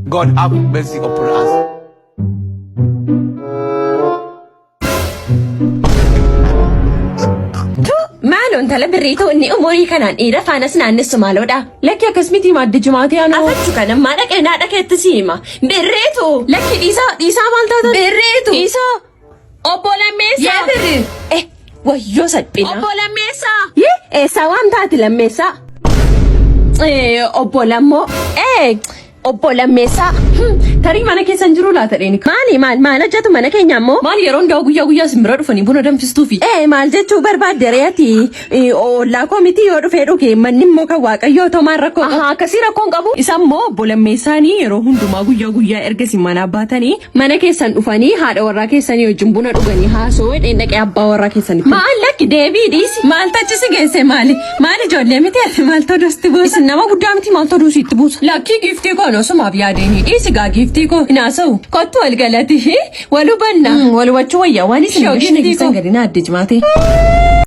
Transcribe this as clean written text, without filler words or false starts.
God have mercy upon us. Tu maaloo intala birriitu inni umurii kanaan dhiira faanas naannessu maaloodha. Lakki akkas miti maadde jimaatee anoo. Afachu kana ammaa dhaqee naa dhaqeetti si hima. Birriitu. Lakki dhiisaa dhiisaa maal taatan? Birriitu. Dhiisaa. Obbo Lammeessaa. Yaa birri. Eh wayyoo salphina. Obbo Lammeessaa. Yee eessaa waan taati Lammeessaa? Eh, obbo Lammoo. Eh obbo Lammeessaa. Tarii mana keessa hin jiru laata dheeni. Maali maal maal hojjetu mana keenya ammoo? Maal yeroo hundaa guyyaa guyyaa isin bira dhufanii buna danfistuufi. Ee maal jechuu barbaadde ree ati ollaa koo miti yoo dhufee dhuge manni immoo kan waaqayyoo otoo maal rakkoo qabu. Ahaa akkasii rakkoon qabu. Isa immoo obbo Lammeessaanii yeroo hundumaa guyyaa guyyaa erga isin manaa baatanii Mana keessan dhufanii haadha warraa keessanii wajjin buna dhuganii haasoo dheen dhaqee abbaa warraa keessanitti. Maal lakki deebii dhiisi. Maal tachi si geesse maali? Maal ijoollee miti ati maaltu oduusti buusa? Isin nama guddaa miti maaltu oduu sitti buusa? Lakkii giiftii koo osumaaf yaadeenii dhiisi gaa giiftii koo hin haasa'u. Kottu wal galati wal hubanna. Wal hubachuu wayyaa waan isin Shoo gashina giiftii keessan koo. gadi na adde jimaatee.